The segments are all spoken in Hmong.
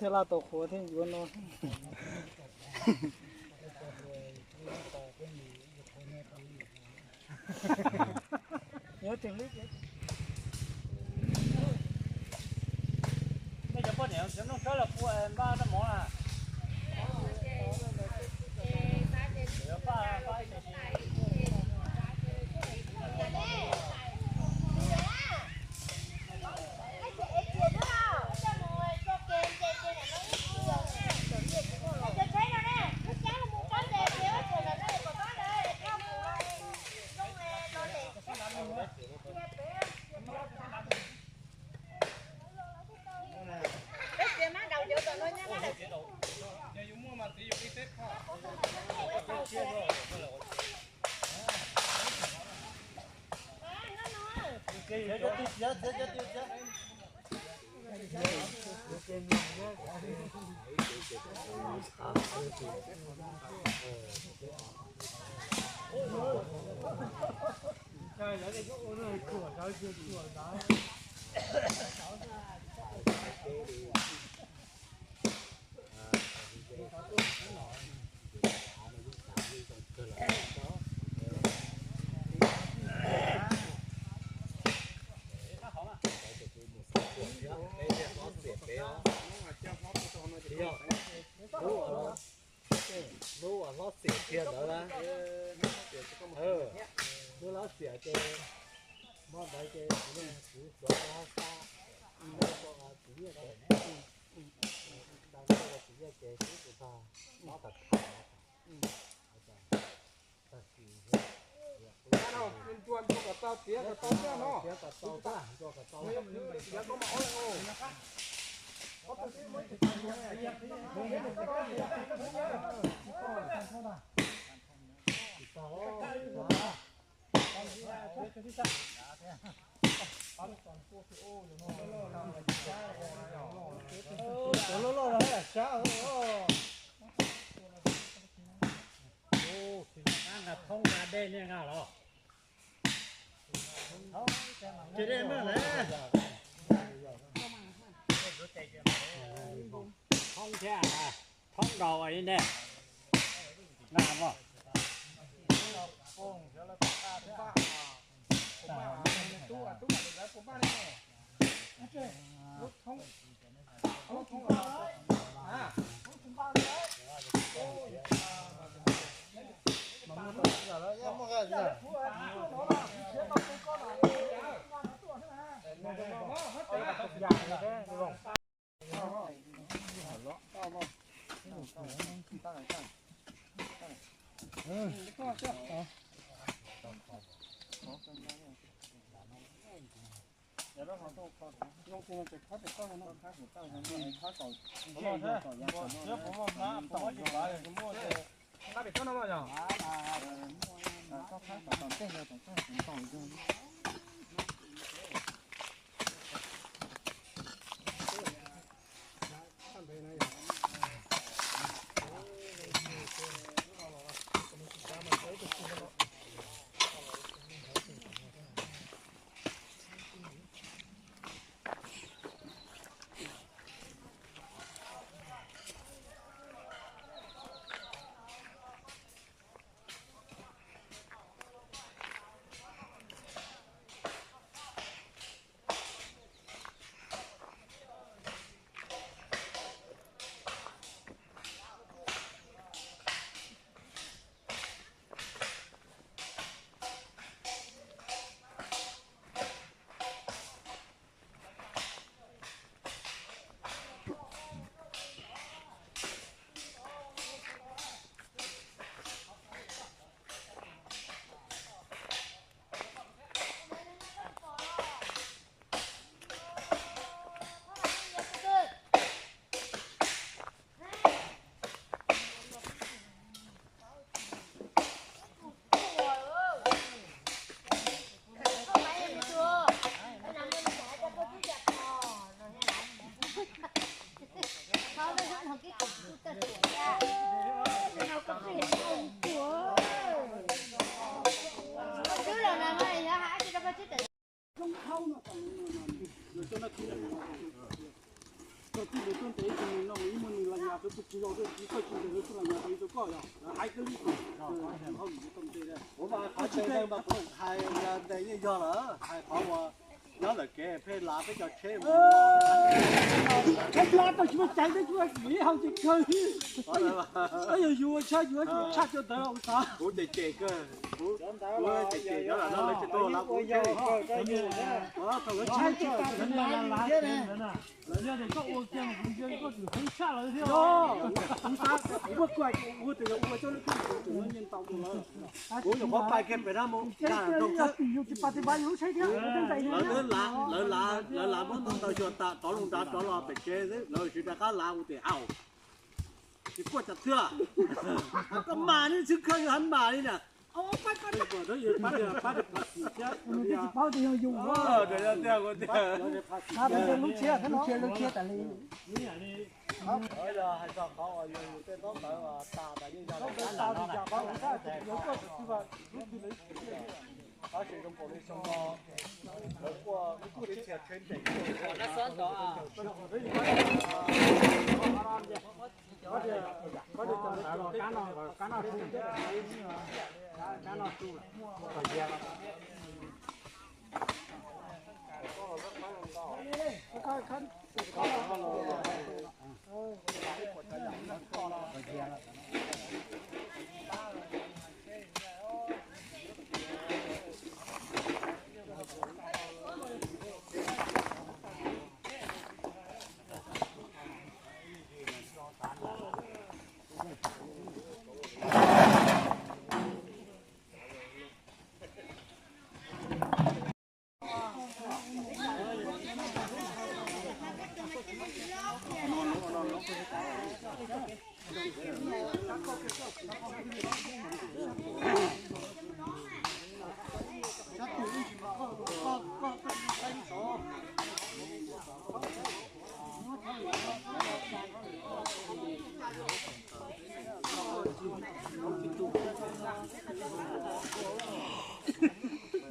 Thiab laj tau qhuav thiab yuav no. Yuav tseem li nej cov poj niam cov noj tsawb los pua npaj noj mov na. Hnub uas hlob xiam kiag ntawd na, hnub hlob xiam ces hmo ntawd ces kuv, kuv suav rau hauv xab, kuv nyiaj ces, kuv nyiaj ces kuv tus tag, hlob tag tham. Ncua, ncua kom tau tiav kom tau tag no. Tiav kom tau tag, ncua kom tau. Cov loj loj no sab. Thoob nqa dej niaj nqa los. Ces dej muaj lawm. Thoob thiab, thoob nkaus li ne. Nqa mog. Lawv tus tsis zoo, tus tsis txawj tsis ntawd lawv txoj laj nyas tau ib tug koj yog lawv hais kawg li. Hauj lwm tau nte, qhov tsis tau ntes yeej yog lawm, hais qhov uas nyob lawm kev pheej lav peb cov tsheb. Tsheb tsis tau tsis muaj caiv, peb tsis muaj ib hau ces kawg. Yog yus tshaj yus tshaj cov ntawd ua xav. Kuv ces cem kawg, kuv ces cem cov lam no lawv tsis tau lav kuv tsheb. Thaum lawv tsheb tsis tau. Yog tias koj ua kiag mas kuv yog koj tus heev tshaj lawv thiab. Kuv xav kuv muab kuaj ua tias yog ua coj lub tub tus tus nyiaj ntau tus lawm. Kuv nyuam qhuav pais kiag pem no mus, yus tsis pais tis npav yus lub tsheb thiab. Lawv lav muab ntau ntau xyuas tas rov loo nrad rov los pem tsev xwb, lawv tsis rov qab lav kuv tias au, tsis kuaj cov thwj. Koj mam li txhwb khawb yus heev mam li na. Lub tsheb thiab, lub tsheb tas li. Hais txog qhov uas yus tej taub ntawv tas tas yeej yog lawv tas li cas, qhov lawv tas ces yog koj tus twg, lub twg lawv tsis tau li xyoo no, lawv kuaj kuaj tib txhia tsheb nres.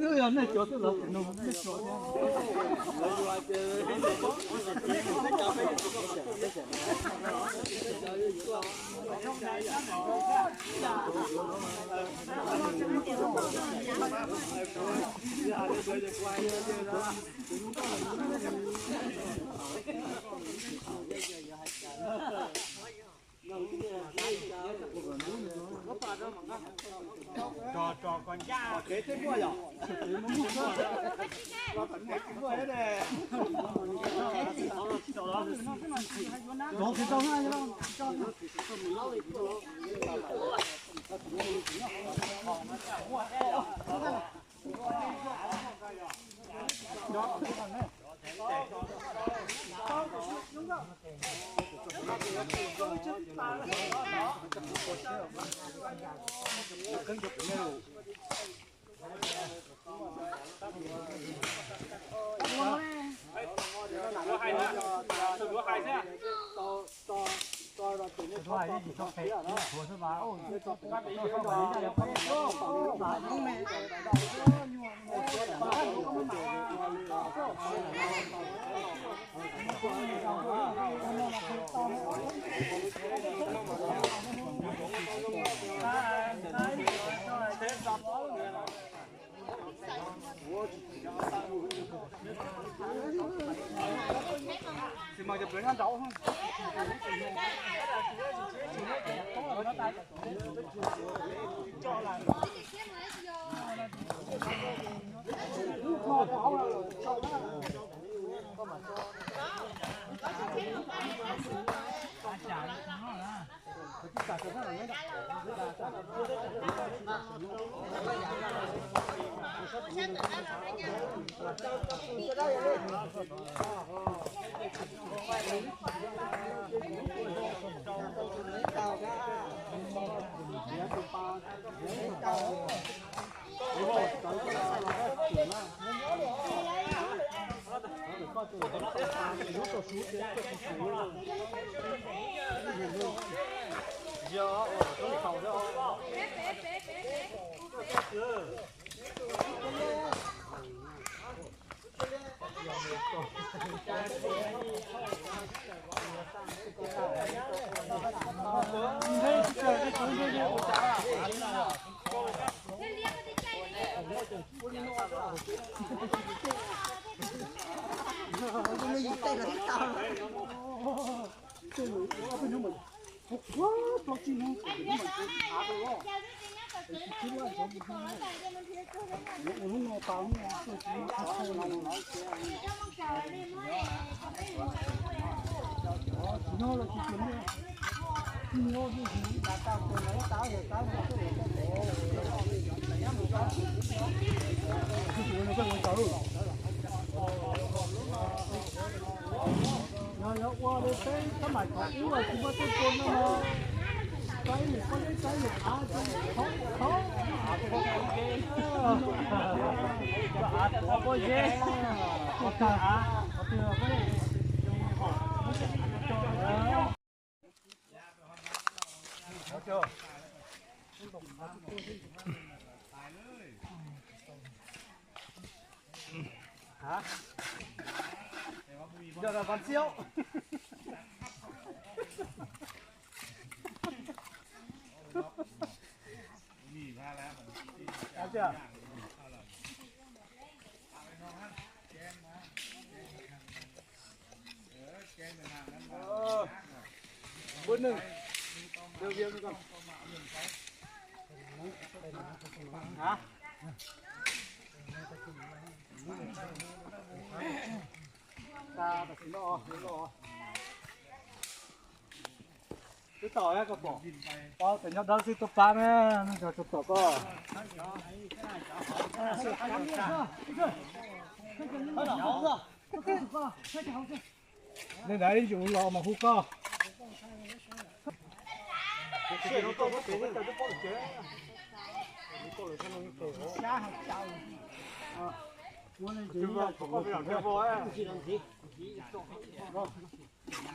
Twb yog nej cov twb lawv tus no nej cov thiab. Yog ua li peb tab mam thov ub tsis muaj tej tua no, saib nws pob zeb saib nws av, thov, thov, av pob zeb, av, av. Hả? Giờ là còn siêu. Ăn chưa? Ơ, bữa nưng. Đưa video cho con. Hả? Ta, ta xin lỗi, xin lỗi. Twb tau koj pom, pom tej nyob dawb xwb tuaj pab na, nej cov tau koj. Li ntawd ib yus los mas hu koj.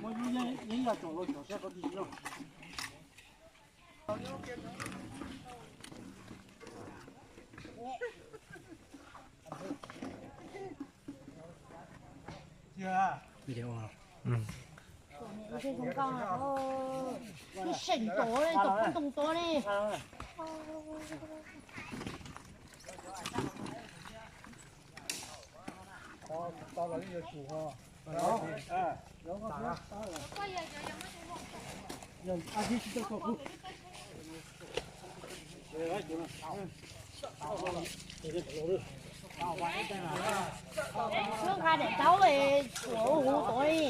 Muab yeeb yam tsom los tsom saib qhov twg tsis zoo. Tus seem tod, tus poob ntoo tod ne. Sub nqa daim ntaub es ua huv tod li.